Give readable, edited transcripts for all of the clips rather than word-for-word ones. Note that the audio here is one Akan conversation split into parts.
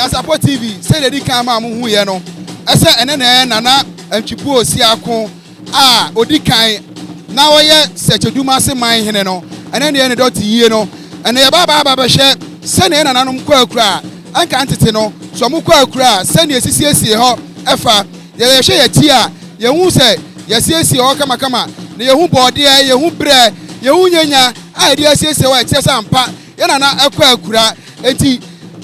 Nyansapɔ TV, sɛdeɛ ɛdi kan maa mo huiɛ no, ɛsɛ ɛnɛ na ɛyɛ Nana Antwibuo Osiako a ɔdi kan na ɔyɛ Sɛkyɛdumase man hene no, ɛnɛ na ɛyɛ ne dɔte yie no. Ɛnɛ yɛba aba aba bɛhwɛ sɛdeɛ yɛn nananom kɔ akura a, ɛnka ntete no, sɛ wɔkɔ akura a, sɛdeɛ ɛsisiesie hɔ ɛfa. Yɛhwɛ yɛn akyi a, yɛhu sɛ yɛasiesie hɔ kamakama, na yɛhu bɔɔdeɛ, yɛhu berɛ, yɛhu nyanya a yɛde asiesie hɔ a ɛkyerɛ sɛ ampa yɛn nana kɔ akura. Enti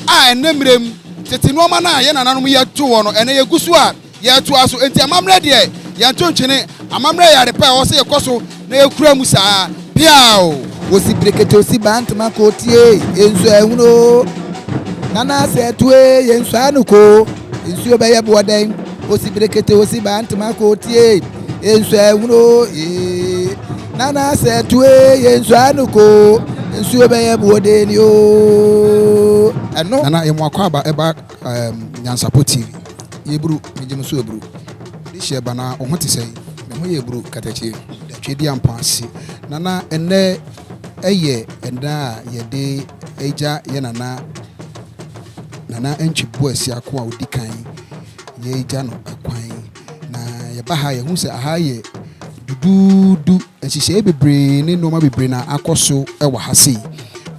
a ɛnnɛ mmerɛ mu, tete nnoɔma no a yɛn nananom yɛ too hɔ no, ɛnnɛ yɛgu so a yɛretoa so. Enti amammerɛ deɛ, yɛnto ntwene. Amammerɛ yɛ ade pa a ɛwɔ sɛ yɛkɔ so na yɛkura mu saa. Peaw! Osi brekete osi bantama kotie yɛnsu ahunu o Nana sɛ tue yɛnsu ano ko nsuo bɛyɛ boɔ dɛn Osi brekete osi bantama kotie yɛnsu ahunu o ee Nana sɛ tue yɛnsu ano ko nsuo bɛyɛ boɔ dɛn o Ɛno. Nana yɛ mo akwaaba ɛba um, Nyansapɔ TV. Yɛburu, megye mo so aburu. De hyɛ ba na wo ho te sɛn? Me ho yɛ aburu, katakyie. Da Tweaduampɔn ase. Nana, ɛnnɛ yɛ ɛda a yɛde agya yɛ nana Nana Antwi Boasiako a ɔdi kan yɛagya no kwan. Na yɛba ha yɛhu sɛ aha yɛ duduudu, nhyehyɛeɛ bebree ne nneɛma bebree na akɔ so wɔ ha sei.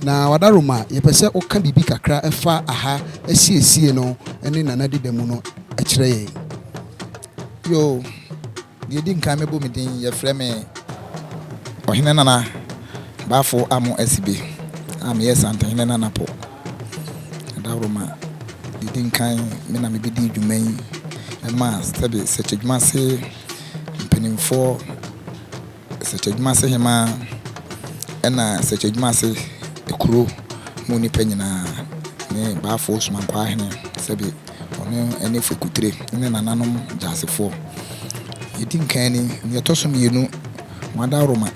Na Wadaroma, yɛpɛ sɛ woka biribi kakra ɛfa aha asiesie no ne Nana deda mu no kyerɛ yɛn. Yoo, deɛ ɛdi nkan mɛbɔ me din, yɛfrɛ me Ɔhene Nana Bafo Amo Asibe a meyɛ Santehene Nana Po. Adaworoma, deɛ ɛdi nkan me na mebɛdii dwuma yi ɛmaa sɛbe Sɛkyɛdwumase mpanimfoɔ, Sɛkyɛdwumase hemaa ɛna Sɛkyɛdwumase kuro mu nnipa nyinaa ne Bafo Somankwaa hene sɛbe Ɔno ne Fekutire ne nananom Gyasefoɔ. Deɛ ɛdi nkan ni, deɛ ɛtɔ so mmienu, mo adaworoma,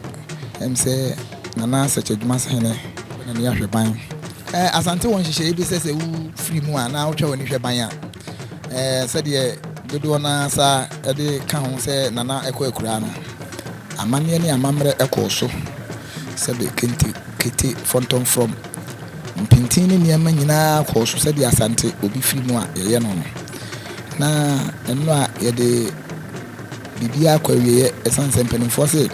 ɛm sɛ Nana Sɛkyɛ Dwumasahene na ne ahwɛ ban. Ɛɛ Asante wɔ nhyehyɛeɛ bi sɛ sɛ wo firi mu a na wotwa w'ani hwɛ ban a, ɛɛ sɛdeɛ dodoɔ no ara sa de ka ho sɛ Nana kɔ akuraa no, amanneɛ ne amammerɛ kɔɔ so sɛbe kente, kete, fɔntɔmfrɔm. Mpintin ne nneɛma nyinaa kɔɔ so sɛdeɛ Asante obi firi mu a yɛyɛ no no. Na ɛno a yɛde biribiara kɔ awieɛ ɛsiane sɛ mpanimfoɔ se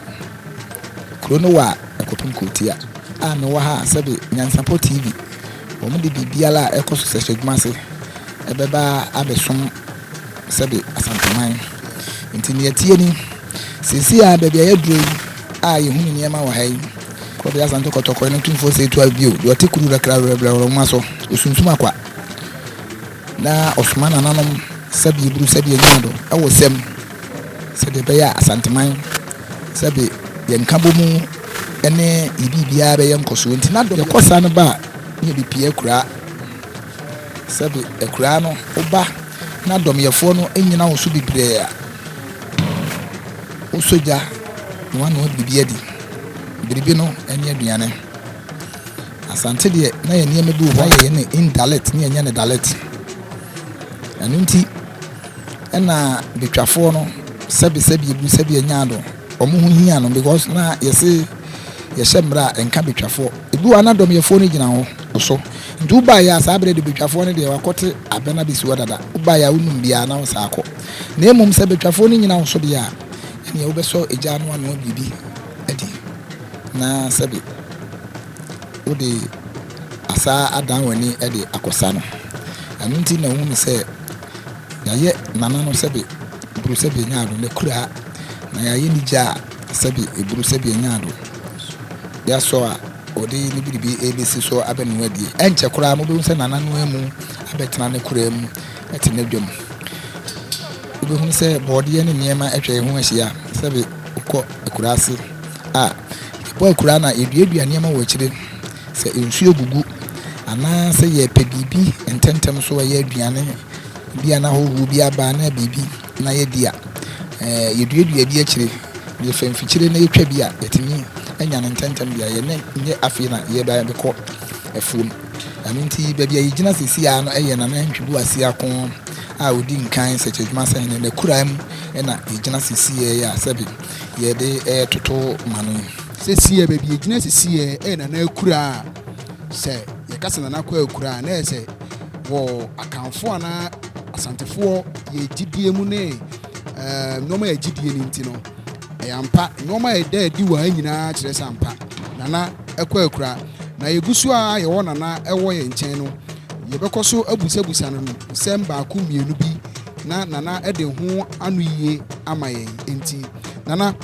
kuro no wɔ a ɛkɔpem kurotia a mewɔ ha a sɛbe Nyansapɔ TV wɔn de biribiara a ɛkɔ so sɛ hyɛdwuma ase ɛbɛba abɛsom sɛbe Asanteman. Nti nea ɛteɛ ni, seesei a baabi a yɛaduro yi a yɛhunu nneɛma wɔ ha yi, Korɔbea Asante Kɔtɔkɔe no tumfoɔ Osei Tuah bio, deɛ ɔte kuru kakra werɛwerɛ nwoma so, ɔsunsum akwa, na ɔsoma nananom sɛbe eburu sɛbe anyaado wɔ sɛm sɛdeɛ ɛbɛyɛ a Asanteman sɛbe yɛn nkabɔmu ne yɛ biribiara bɛyɛ nkɔsoɔ nti na dɔm yɛkɔ sa no ba a na yɛde pie akuraa sɛbe akuraa no woba na dɔmyɛfoɔ no nyina wo so bebree a Wosɔ gya na woanoa biribi adi. Biribi no ne aduane. Asante deɛ na yɛn nneɛma bi wɔ hɔ a yɛyɛ no indalit ne yɛnyɛ no dalit. Ɛno nti ɛna betwafoɔ no sɛbi sɛbi ebu sɛbi ɛnya do wɔn ho hia no because na yɛse yɛhyɛ mmerɛ a ɛnka betwafoɔ. Ebi wɔ hɔ a na dɔmyɛfoɔ no gyina hɔ so. Nti wobaeɛ a saa berɛ de betwafoɔ no deɛ wakɔte abɛ no abɛsi hɔ dada. Wobaeɛ a wonum biara na wosan akɔ. Na mmom sɛ badwafoɔ no nnyina wo so deɛ a, ɛnneɛ wobɛsɔ egya ano anoa biribi adi, na sɛbe wode asa adan w'ani de akɔsa no. Ɛno nti na wohunu sɛ yɛayɛ nana no sɛbe buru sɛbe anya ado, n'akuraa, na yɛayɛ ne gya a sɛbe eburu sɛbe anya ado, de asɔ a ɔde ne biribi rebɛsi so abɛnoa adie. Ɛnkyɛ koraa mobɛhu sɛ nana no amu abɛtena ne koraa mu te n'adwa mu. Wobɛhunu sɛ bɔɔdeɛ ne nneɛma atwa yɛn ho ahyia. Sɛbe wokɔ akuraase a, yɛbɔ akuraa no a, yɛduadua nneɛma wɔ akyire. Sɛ nsuo gugu anaa sɛ yɛrepɛ biribi ntɛmntɛm so, ɛyɛ aduane bi anaa ahohoɔ bi aba anaa biribi na yɛdi a, yɛduadua bi akyire. Yɛfa mfikyire na yɛtwa bi a, yɛtumi nya no ntɛmntɛm de ayɛ. Na nyɛ afei na yɛreba abɛkɔ afuom. Ɛno nti, baabi a yɛgyina seesei ara no yɛ Nana Antwi Boasiako a ɔdi nkan Sɛkyɛdwuma Asahene n'akuraa mu na yɛgyina seesei yi a sɛbe yɛde retoto ma no yi. Seesei baabi yɛgyina seesei yɛ Nana akuraa a sɛ yɛka sɛ Nana kɔ akuraa a na ɛyɛ sɛ. Wɔ Akanfoɔ anaa Asantefoɔ yɛ gyidie mu ne nneɛma a yɛgyidie no nti no, ɛyɛ ampa. Nneɛma a ɛda adi wɔ ha nyinaa kyerɛ sɛ ampa Nana kɔ akura. Na yɛgu so a yɛwɔ Nana wɔ yɛn nkyɛn no, yɛbɛkɔ so abusabusa no nsɛm baako mmienu bi na Nana de ho anoyie ama yɛn. Enti Nana,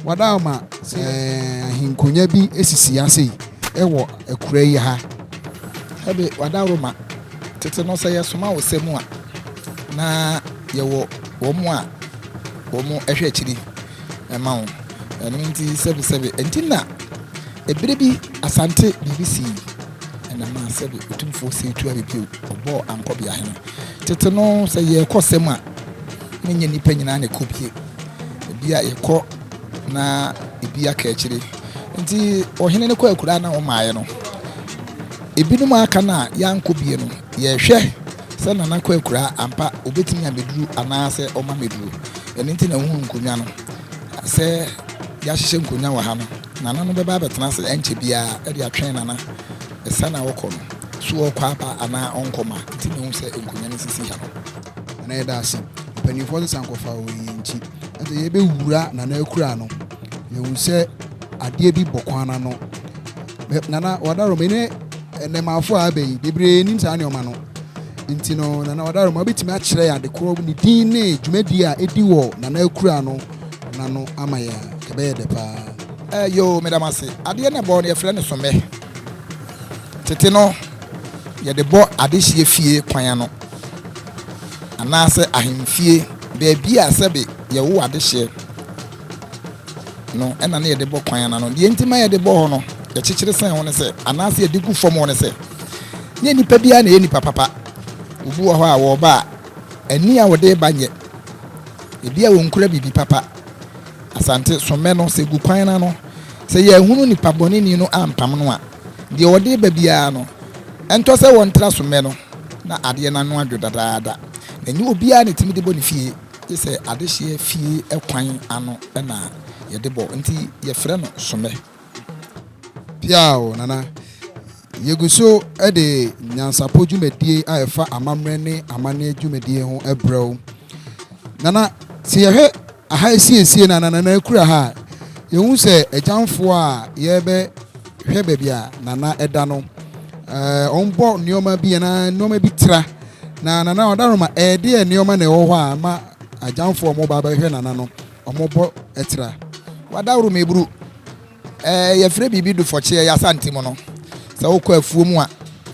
wadaworoma ahenkonwa bi sisi ha sei wɔ akura yi ha. Ɛde wadaworoma, tete no sɛ yɛsoma wo sɛ mu a, na yɛwɔ wɔn a wɔhwɛ akyiri ma wo. Ɛno nti sɛbesɛbe nti na ɛberɛ bi Asante biribi sii ɛna maa sɛbe Otumfoɔ Osei Tuah Bepiew ɔbɔɔ Ankɔbeahene. Tete no sɛ yɛrekɔ sɛm a, na ɛnyɛ nnipa nyinaa na ɛkɔ bie. Ebi a yɛkɔ na ebi aka akyire. Nti ɔhene no kɔ akuraa na ɔmaeɛ no, ebinom a aka no a yɛankɔ bie no, yɛhwɛ sɛ Nana kɔ akuraa ampa obetumi abɛduru anaasɛ ɔma mɛduru. Ɛno nti na wohunu nkonnwa no sɛ yɛahyehyɛ nkonnwa wɔ ha no. Nana no bɛba abɛtena ase ɛnkyɛ biara de atwɛn Nana ɛsa na ɔkɔ no, so ɔrekɔ aba anaa ɔnkɔ ma nti na wohu sɛ nkonnwa no sisi ha no. Nana yɛda ase. Mpanimfoɔ sesa nkɔfa wɔ yɛn nkyi. Ɛnti yɛbɛwura Nana akura no, yɛhu sɛ adeɛ bi bɔ kwan ano. Nana wadaroma ne nnɛmaafo a aba yi bebree nim saa nneɛma no. Nti no Nana wadaroma wobɛtumi akyerɛ yɛn ade korɔ ne din ne dwumadie a ɛdi wɔ Nana akura no n'ano ama yɛn a, ɛbɛyɛ dɛ paa. Yoo, meda mo ase. Adeɛ na ɛbɔ no yɛfrɛ no sommɛ. Tete no yɛde bɔ adehyeɛ fie kwan ano anaasɛ ahemfie baabi a sɛbe yɛwo adehyeɛ no ɛna ne yɛde bɔ kwan ano. Deɛ nti ma yɛde bɔ hɔ no, yɛkyekyere sɛn ho ne sɛ, anaasɛ yɛde gu fam hɔ ne sɛ, nyɛ nipa biara na ɛyɛ nipa papa. Obi wɔ hɔ a wɔreba a, ani a wɔde ba nyɛ. Ebi a wɔnkura biribi papa. Asante sommɛ no, sɛ gu kwan no ano, sɛ yɛahunu nipa bɔneni no ampam no a, deɛ ɔde ba biara no, ɛntɔ sɛ wɔntra sommɛ no na adeɛ no ano adwo dadaada. Na ɛnyɛ obiara na ɛtumi de bɔ ne fie, gye sɛ adehyeɛ fie kwan ano na yɛde bɔ, nti yɛfrɛ no sommɛ. Piaw, Nana. Yɛgu so de nyansapɔ dwumadie a ɛfa amammerɛ ne amanneɛ dwumadie ho brɛ wo. Nana, sɛ yɛhwɛ aha asiesie no anaa Nana akura ha a, yɛhu sɛ agyamfoɔ a yɛrebɛhwɛ baabi a Nana da no, wɔbɔ nneɛma bi anaa nneɛma bi tra. Na Nana Ɔdaroma, ɛdeɛ nneɛma na ɛwɔ hɔ a ama agyamfoɔ a wɔba abɛhwɛ Nana no, wɔbɔ tra? Wadaworoma eburu. Ɛɛ, yɛfrɛ biribi dufɔkyeɛ yɛ Asante mu no. Sɛ wokɔ afuo mu a,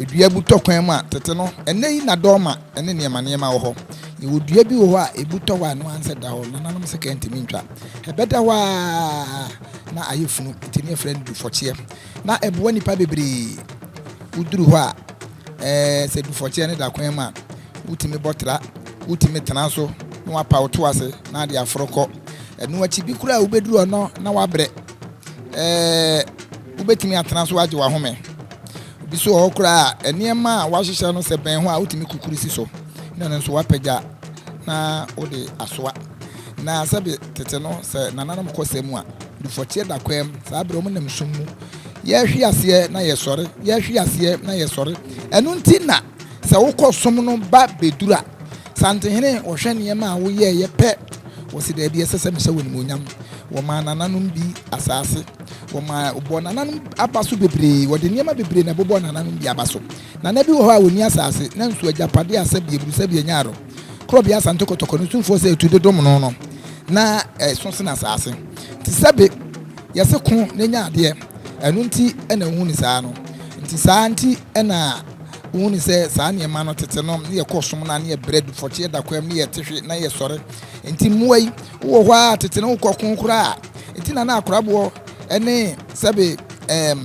dua bu tɔ kwan mu a, tete no, ɛnnɛ yi na dɔɔma ne nneɛma nneɛma wɔ hɔ. Yɛwɔ dua bi wɔ hɔ a, ɛbu tɔ hɔ a, ɛno ara sɛ da hɔ. Nananom sekan ntumi ntwa. Ɛbɛda hɔ ara na ayɛ funu, nti ne yɛfrɛ no dufɔkyeɛ. Na ɛboa nnipa bebree. Woduru hɔ a, ɛɛ, sɛ dufɔkyeɛ no da kwan mu a, wotumi bɔ tra, wotumi tena so na wapa wo to ase na ade aforo kɔ. Ɛno akyi bi koraa a wobɛduru hɔ no na wabrɛ. Ɛɛ, wobɛtumi atena so agye w'ahome. Obi so wɔ hɔ koraa a, nneɛma a wahyehyɛ no sɛ bɛn ho a wotumi kukuru si so na ɛno nso wapagya na wode asoa. Na sɛbe tete no sɛ nananom kɔ sɛ mu a, dufɔkyeɛ da kwam, saa berɛ wɔn nam sum mu. Yɛhwe aseɛ na yɛsɔre, yɛhwe aseɛ na yɛsɔre. Ɛno nti na Sɛ wokɔ som no ba bɛduru a, Santehene wɔhwɛ nneɛma a woyɛeɛ pɛ, wɔse daabi ɛsɛ sɛ mehyɛ wo animuonyam. Wɔmaa nananom bi asaase, wɔmaa wɔbɔɔ nananom aba so bebree, wɔde nneɛma bebree na ɛbobɔɔ nananom bi aba so. Nana bi wɔ hɔ a ɔnni asaase, nanso agyapadeɛ a sɛbi aburu sɛbi anya aro, Korɔbea Asante Kɔtɔkɔ no tumfoɔ sɛ ɛtu de dom no no, na ɛso sene asaase. Nti sɛbe yɛse ko na nya adeɛ, ɛno nti na wohu no saa no. Nti saa nti na. Wohu no sɛ saa nneɛma no tete no ne yɛkɔ som no a ne yɛbrɛ dufɔkye yɛda kwam ne yɛte hwe na yɛsɔre. Nti mmoa yi wowɔ hɔ a tete no wokɔ ko koraa nti na na akoraboɔ ne sɛbe ɛɛm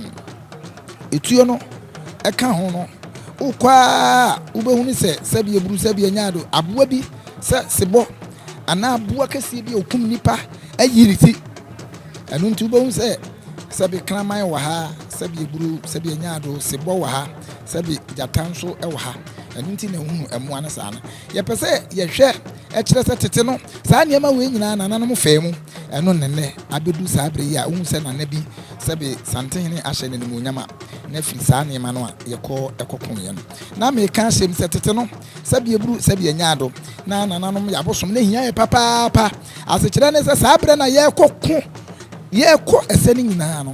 etuo no ɛka ho no wokɔ a wobɛhunu sɛ sɛbe eburu sɛbe anyaado aboa bi sɛ sebɔ anaa aboa kɛseɛ bi a okum nipa ayi ne ti. Ɛno nti wobɛhu sɛ Sɛbe kraman wɔ ha, sɛbe aburu, sɛbe anyaado, sebɔ wɔ ha, sɛbe gyata nso wɔ ha. Ɛno nti na wohunu mmoa no saa no. Yɛpɛ sɛ yɛhwɛ kyerɛ sɛ tete no, saa nneɛma wei nyinaa nananom faa mu. Ɛno na nnɛ abɛdu saa berɛ yi a wohu sɛ nana bi sɛbe Santehene ahyɛ no animuonyam a, na firi saa nneɛma no a yɛkɔ kɔkoeɛ no. Na meka ahyɛ mu sɛ tete no, sɛbe aburu, sɛbe anyaado, na nananom yɛ abosom no hia yɛ papaapa. Asekyerɛ ne sɛ saa berɛ no a yɛrekɔko, yɛrekɔ ɛsɛ no nyinaa no,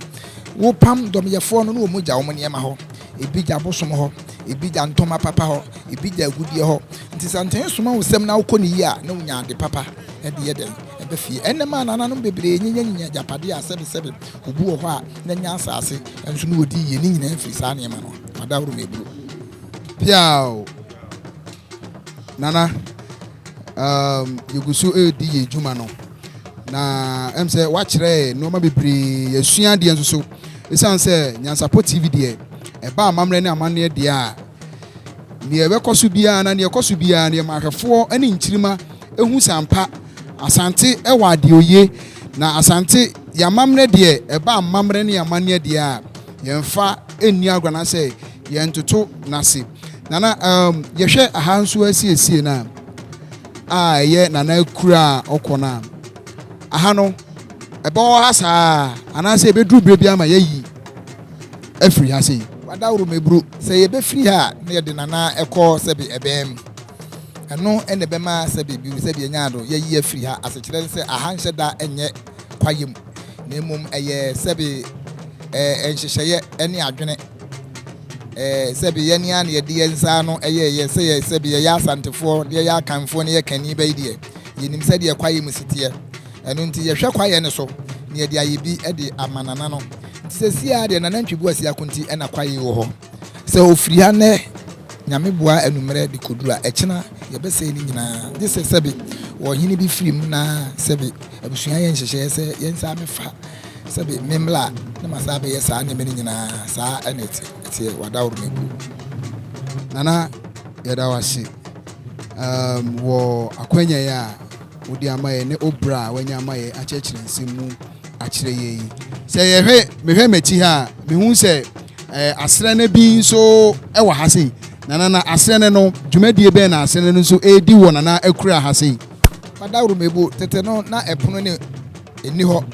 wopam dɔmyɛfoɔ no na wɔn gya wɔn nneɛma hɔ. Ebi gya abosom hɔ, ebi gya ntoma papa hɔ, ebi gya agudeɛ hɔ. Nti sɛ ntɛn soma wo sɛm na wokɔ ne yie a, na wonya ade papa de yɛ dɛn? Ɛba fie. Ɛnnɛ maa nananom bebree nyinyanyinya agyapadeɛ a sɛbesɛbe obi wɔ hɔ a na nya asase nso na ɔdi yie. Ne nyinaa firi saa nneɛma no a. Madaworo meburo. Piaw! Nana, um, yɛgu so redi yɛn dwuma no, na ɛm sɛ woakyerɛ nneɛma bebree, yɛasua adeɛ nso so. Ɛsiane sɛ Nyansapɔ TV deɛ, ɛba amammerɛ ne amanneɛ deɛ a, nea ɛbɛkɔ so biara na nea ɛkɔ so biara no, yɛma ahwɛfoɔ ne nkyirimma hu sɛ ampa Asante wɔ adeɛ oye. Na Asante, yɛn amammerɛ deɛ, ɛba amammerɛ ne amanneɛ deɛ a, yɛmfa nni agorɔ anaasɛ yɛntoto n'ase. Nana, um, yɛhwɛ aha nso asiesie no a, a ɛyɛ Nana akura a ɔkɔ no a, aha no, ɛbɛwɔ ha saa anaasɛ ɛbɛduru berɛ bi ama yɛayi afiri ha sei? Wadaworo meburu, sɛ yɛbɛfiri ha a, na yɛde Nana kɔ sɛbe ɛbɛn mu. Ɛno na ɛbɛma sɛbe biribi sɛbe yɛnya ado yɛayi afiri ha. Asekyerɛ ne sɛ aha nhyɛ da nyɛ kwaeɛ mu, na mmom ɛyɛ sɛbe ɛɛ nhyehyɛeɛ ne adwene. Ɛɛ sɛbe yɛn ara na yɛde yɛn nsa ano yɛeɛ sɛ yɛ sɛbe yɛyɛ Asantefoɔ na yɛyɛ Akanfoɔ na yɛyɛ Kani bɛyi deɛ, yɛnim sɛdeɛ kwaeɛ mu si teɛ. Ɛno nti yɛhwɛ kwaeɛ no so na yɛde ayɛ bi de ama Nana no. Nti seesei ara deɛ Nana Ntwi Boasiako nti na kwaeɛ yi wɔ hɔ. Sɛ ɔfiri ha nnɛ, Nyame boa anummerɛ de kɔduru a, ɛkyena yɛbɛsɛe ne nyinaa. Gye sɛ sɛbe ɔhene bi firi mu na sɛbe abusua yɛ nhyehyɛeɛ sɛ yɛnsan mɛfa sɛbe memmla na masan abɛyɛ saa nneɛma no nyinaa. Saa na ɛteɛ, wadaworo me bu. Nana yɛda wo ase um, wɔ akwanya yi a wode ama yɛn ne wo berɛ a wanya ama yɛn akyerɛkyerɛ nsɛm mu akyerɛ yɛn yi. Sɛ yɛhwɛ mehwɛ m'akyi ha a, mehu sɛ eh, asrɛnɛ bi nso wɔ ha sei. Nana na asrɛnɛ no, dwumadie bɛn na asrɛnɛ no nso ɛredi wɔ Nana akura ha sei? Madaworo mebo, tete no na ɛpono ne ɛnni hɔ.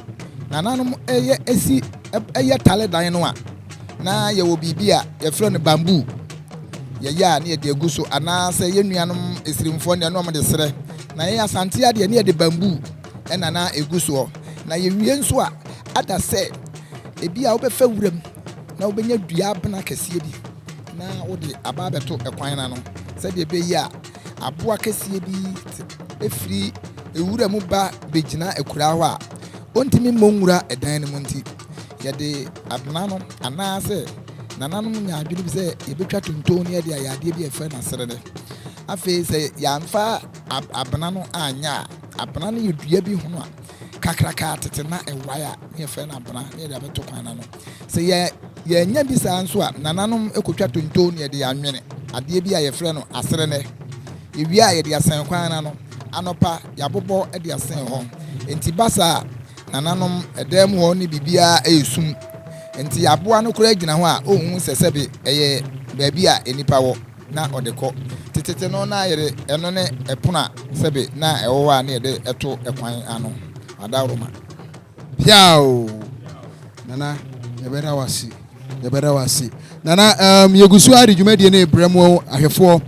Nananom ɛyɛ ɛsi ɛyɛ tale dan no a, na yɛwɔ biribi a yɛfrɛ no bamboo. Yɛyɛ a na yɛde agu so anaasɛ yɛn nuanom Esirimfoɔ deɛ na wɔde serɛ. Na yɛn Asante adeɛ ne yɛde bamboo ɛna na ɛgu soɔ. Na yɛwie nso a, ada sɛ ebi a wobɛfa wuram na wobɛnya dua abena kɛseɛ bi na wode aba abɛto ɛkwan no ano sɛdeɛ ɛbɛyɛ a aboa kɛseɛ bi firi ewura mu ba bɛgyina akuraa hɔ a ɔntumi mmɔ nwura ɛdan no mu nti yɛde abena no anaasɛ nananom nya adwene bi sɛ yɛbɛtwa tonton ne yɛde ayɛ adeɛ bi a yɛfrɛ no aserene. Afei sɛ yɛamfa abena no anyɛ a, abena no yɛ dua bi hono a kakraka tete na ɛwae a ne yɛfrɛ no abena ne yɛde abɛto kwan no ano. Sɛ yɛ yɛannya bi saa nso a, nananom kɔtwa tonto na yɛde anwene adeɛ bi a yɛfrɛ no aserɛnɛ. Yɛwie a yɛde asɛn kwan no ano. Anɔpa yɛabobɔ de asɛn hɔ. Enti ba saa a, nananom ɛdan mu hɔ ne biribiara yɛ sum. Enti aboa no koraa gyina hɔ a, ɔnhu sɛ sɛbe ɛyɛ baabi a nnipa wɔ na ɔde kɔ. Tetete no na yɛde ɛno ne ɛpono a sɛbe na ɛwɔ hɔ a na yɛde to kwan ano. Adaworoma. Piaw! Nana, yɛbɛda wo ase. Yɛbɛda wo ase. Nana, um, yɛgu so ara de dwumadie no rebrɛ mo ahwɛfoɔ.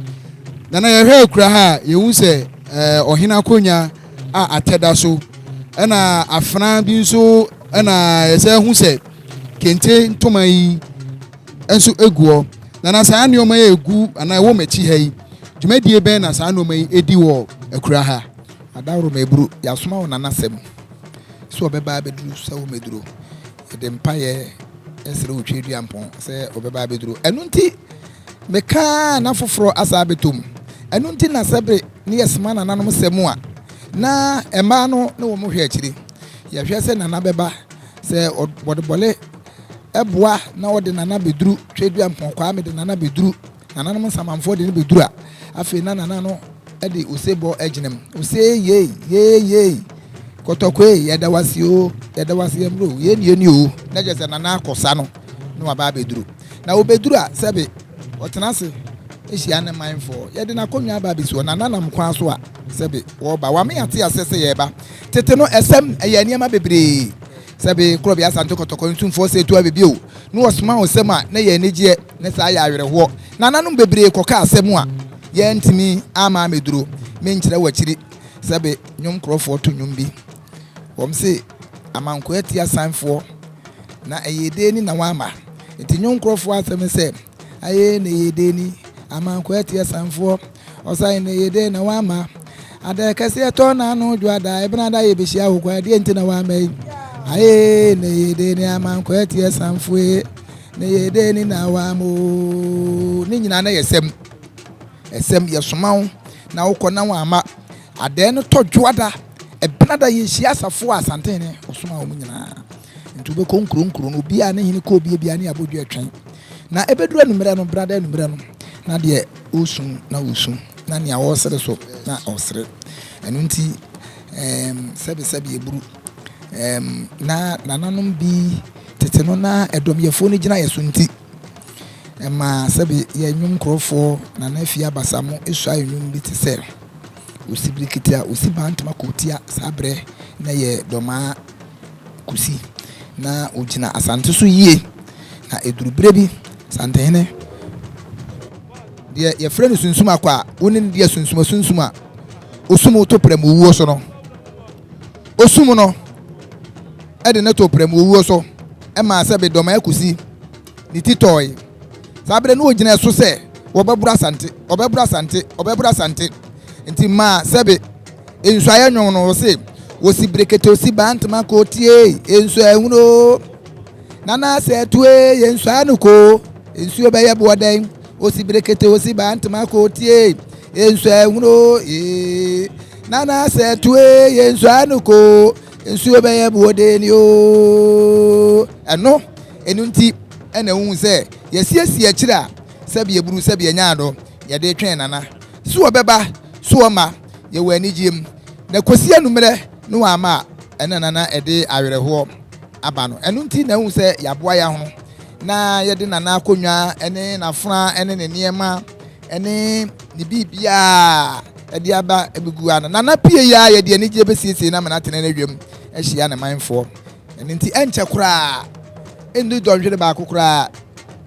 Nana, yɛhwɛ akura ha a, yɛhu sɛ eh, ɔhene akonnwa a atɛ da so, ɛna afena bi nso ɛna yɛsɛ hu sɛ kente ntoma yi nso egu hɔ. Nana, saa nneɛma yi egu anaa ɛwɔ m'akyi ha yi, dwumadie bɛn na saa nneɛma yi edi wɔ akura ha? Adaworo Meburu, yɛasoma wo Nana sɛm. Sɛ ɔbɛba abɛduru sɛ wommɛduru. Yɛde mpaeɛ srɛ Otweaduampɔn sɛ ɔbɛba abɛduru. Ɛno nti meka a na foforɔ asa abɛtɔ mu. Ɛno nti na sɛbe ne yɛsoma nananom sɛm a, na mmaa no ne wɔn hwɛ akyiri. Yɛhwɛ sɛ nana bɛba, sɛ wɔde bɔle boa na ɔde nana bɛduru Tweaduampɔn, Kwame de nana bɛduru. Nananom nsamanfoɔ de no bɛduru a, afei na nana no de osebɔ agyina mu. Ose yei, yei, yei, kɔtɔkɔe, yɛda wo ase o, yɛda wo ase yɛmmerɛ o, yei ne yɛni o. Na kyerɛ sɛ nana akɔ sa no na waba abɛduru. Na ɔbɛduru a, sɛbe ɔtena ase. Hyia ne manfoɔ. Yɛde n'akonnwa aba abɛsi hɔ. Nana nam kwan so a, sɛbe, wɔreba. Wama yɛate aseɛ sɛ yɛreba. Tete no, ɛsɛm, ɛyɛ nneɛma bebree. Sɛbe, Korɔbea Asante Kɔtɔkɔ Ntumfoɔ sɛ ɛtu abɛ bio, na wɔsoma wo sɛm a, na ɛyɛ anigyeɛ, na saa yɛ awerɛhoɔ. Nananom bebree kɔkaa asɛm a yɛantumi amma ammɛduro. Menkyerɛ wo akyiri. Sɛbe, nnwom korɔfoɔ to nnwom bi. Wɔn se, Amankoa tia sanfoɔ, na ɛyɛ dee ni na wɔama. Nti nnwom korɔfoɔ asɛm ne sɛ. Aye ne ye den ni Amankwaa Atiasanfoɔ Ɔsan ne ye den na wamma Ada kɛseɛ tɔ n'ano dwo ada Ebena da yɛbɛhyia wo kwa Deɛ nti na wamma yi Aye ne ye den ni Amankwaa Atiasanfoɔ Ne ye den ni na wamma oo Ne nyinaa na yɛ sɛm Ɛsɛm yɛsoma wo na wokɔ na wamma Adɛɛ no tɔ dwo ada Ebena da yɛhyia asafoɔ a Asantehene ɔsoma wɔn nyinaa Nti wobɛkɔ nkuro nkuro no obiara ne hene kɔ obiara biara ne abodwo ɛtwɛn Na ɛbɛduru anwummerɛ no, brada anwummerɛ no, na deɛ ɔresu na ɔresu, na nea ɔresere so na ɔresere. Ɛno nti, ɛɛm, sɛbesɛbe eburu. Ɛɛm, na nananom bi tete no na ɛdɔmyɛfoɔ no gyina yɛ so nti, ɛma sɛbe yɛ nnwom nkurɔfoɔ, Nana Afie Abasamo suae nnwom bi te sɛ, Osi birikiti a osi bantama kootia saa berɛ na yɛ dɔmaa. Kusi, na ɔgyina Asante so yie. Na ɛduru berɛ bi, Asantehene, deɛ yɛfrɛ no sunsum akɔ a, wo ne no di asunsum asunsum a, ɔsum wo to prɛmowuo so no, ɔsum no de no to prɛmowuo so maa sɛ bedɔmaa Kusi ne ti tɔɔe. Saa berɛ no ɔgyina so sɛ wɔbɛboro Asante, ɔbɛboro Asante, ɔbɛboro Asante. Nti maa sɛbe Nsuaeɛ nnwom no, ɔse, Osi brekete osi bantama kootie, nsuo ahunu o. Nana sɛ atue, yɛ nsuo ano ko, nsuo bɛyɛ boɔ dɛn. Osi brekete osi bantama kootie, nsuo ahunu o. Ee. Nana sɛ atue, yɛ nsuo ano ko, nsuo bɛyɛ boɔ dɛn o. Ɛno, ɛno nti ɛna wohu sɛ yɛsiesie akyire a, sɛbi eburu sɛbi ɛnya ado, yɛde twɛn Nana. So ɔbɛba, so ɔma. Yɛwɔ anigyeɛ mu. Na kɔsi anummerɛ ne wamma a, ɛna na na ɛde awerɛhoɔ aba no. Ɛno nti na ahu sɛ yɛaboa yɛn ho na yɛde Nana akonnwa ne n'afena ne ne nneɛma ne ne biribiara de aba abɛgu ha no. Nana pie yi ara yɛde anigyeɛ bɛsiesie no ama no atena n'adwam ahyia ne manfoɔ. Ɛno nti ɛnkyɛ koraa, ɛnni dɔnhwere baako koraa,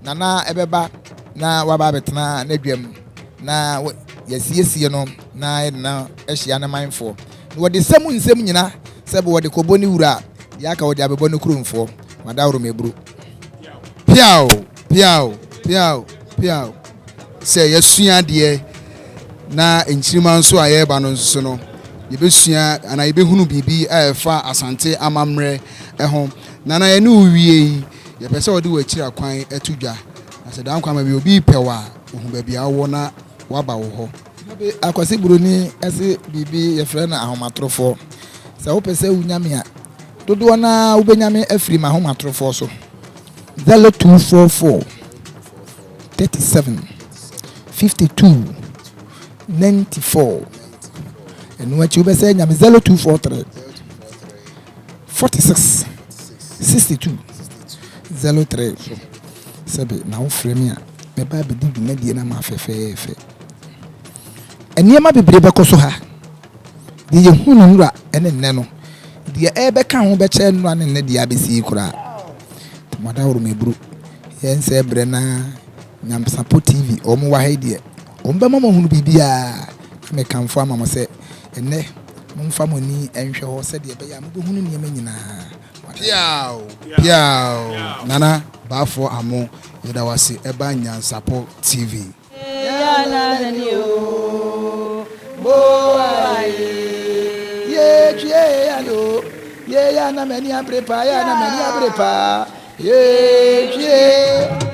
Nana ɛbɛba na waba abɛtena n'adwam. Na yɛasiesie no na yɛde no ahyia ne manfoɔ. Na wɔde sɛ mu nsɛm nyina sɛ wɔde kɔbɔ ne wura a, deɛ aka wɔde abɛbɔ ne kuromfoɔ. Madaworo meburu. Piaw! Piaw! Piaw! Piaw! Sɛ yɛasua adeɛ na nkyirimma nso a yɛreba no nso so no, yɛbɛsua anaa yɛbɛhunu biribi a ɛfa Asante amammerɛ ho. Nana yɛne wo wie yi, yɛpɛ sɛ wode w'akyiri akwan to dwa. Na sɛ daa nkwa ma bi obi repɛ wo a, ohu baabi a wowɔ na waba wo hɔ. Dabi, Akwasi Buroni se biribi yɛfrɛ no ahomatorofoɔ. Sɛ wopɛ sɛ wonya me a, dodoɔ no ara wobɛnya me afiri m'ahomatorofoɔ so. 0244 37 52 94. Ɛno akyi wobɛsɛ anya me 0243 46 62 03 so. Sɛbe na wofrɛ me a, mɛba abɛdi dwumadie no ama fɛfɛɛfɛ. Nneɛma bebree bɛkɔ so ha. Deɛ yɛhu no nnora ne nnɛ no, deɛ ɛrebɛka ho bɛkyɛ nnora ne nnɛ deɛ abɛsi yi koraa. Nti mo adaworo meburu. Yɛn sɛ berɛ na Nyansapɔ TV wɔn wɔ ha yi deɛ, wɔn bɛma mo ahunu biribiara. Na mekamfo ama mo sɛ ɛnnɛ momfa mo ani nhwɛ hɔ sɛdeɛ ɛbɛyɛ a mobɛhunu nneɛma nyinaa. Piaw piaw Nana Baafoɔ Amo yɛda wo ase ɛba Nyansapɔ TV. Ye ya na m'ani abere paa, ya na m'ani abere paa, ye twie.